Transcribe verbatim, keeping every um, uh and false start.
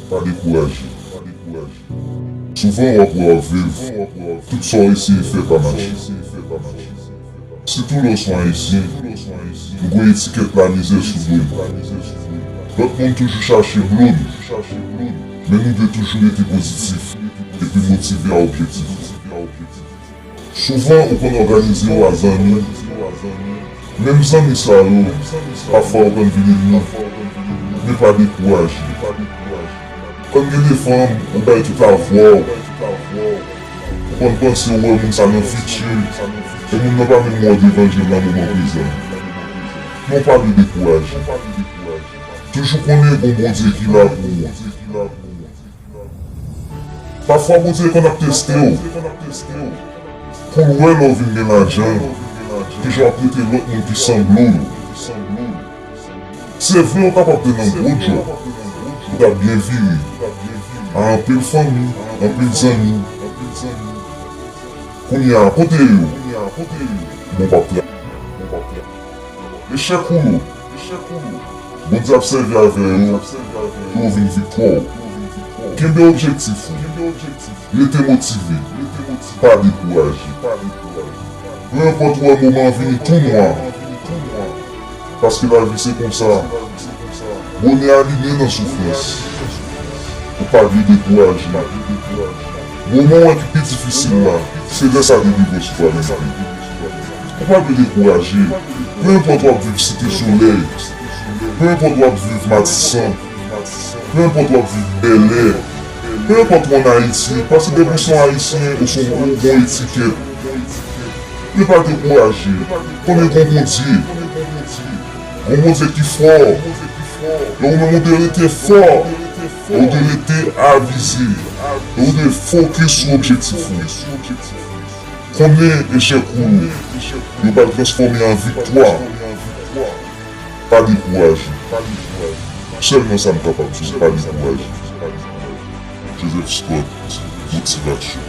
Pa dekouraje. Souvan w ap wè w ap viv, tout sa w eseye fè pa mache. Sitou lè w se yon Ayisyen, ou gen etikèt lamizè sou do w. Lòt moun toujou chache blo n, men nou dwe toujou rete pozitif epi motive a objektif ou. Souvan, ou konn òganize w a zanmi. Menm zanmi sa yo, pafwa yo konn vin ènmi. Men pa dekouraje. Konn gen de fanm, ou bay tout avwa w. Ou konn panse ou wè moun sa nan fiti, e moun nan pa menm wè w devan je l nan moman prezan. Men w pa dwe dekouraje. Toujou konnen gon Bondye ki la pou ou. Pafwa Bondye konn ap teste w, pou l wè lè w vin gen lajan, kijan w ap trete lòt moun ki sanble w yo. Se vre, ou kapab te nan gwo djòb, ou t ap byen vire, a anpil fanmi, anpil zanmi. Kounye a, kote yo? Bon, w p ap travay. Echèk ou yo, Bondye ap sèvi avè yo pou yo vin viktwa w. Kenbe objektif ou. Rete motive. Pa dekouraje. Penenpòt ou wè moman an vini tou nwa, paske lavi se konsa. Bonè alinye nan soufrans. Ou pa dwe dekouraje. Moman w wè ki pi difisil la, se lè sa delivrans ou pral rive. Ou pa dwe dekouraje. Penenpòt w ap viv Site Solèy, penenpòt w ap viv Matisan, penenpòt w ap viv Bèlè, penenpòt w ann Ayiti, paske depi w se yon Ayisyen, ou se yon, ou gen yon etikèt. Men pa dekouraje. Konnen gon Bondye. Gon Bondye ki fò. E ou menm ou dwe rete fò. E ou dwe rete avize. E ou dwe fokis sou objektif ou. Konnen echèk ou yo, yo pral transfòme an viktwa. Pa dekouraje. Sèlman sa m kapab di w, pa dekouraje. Joseph Scott, motivasyon.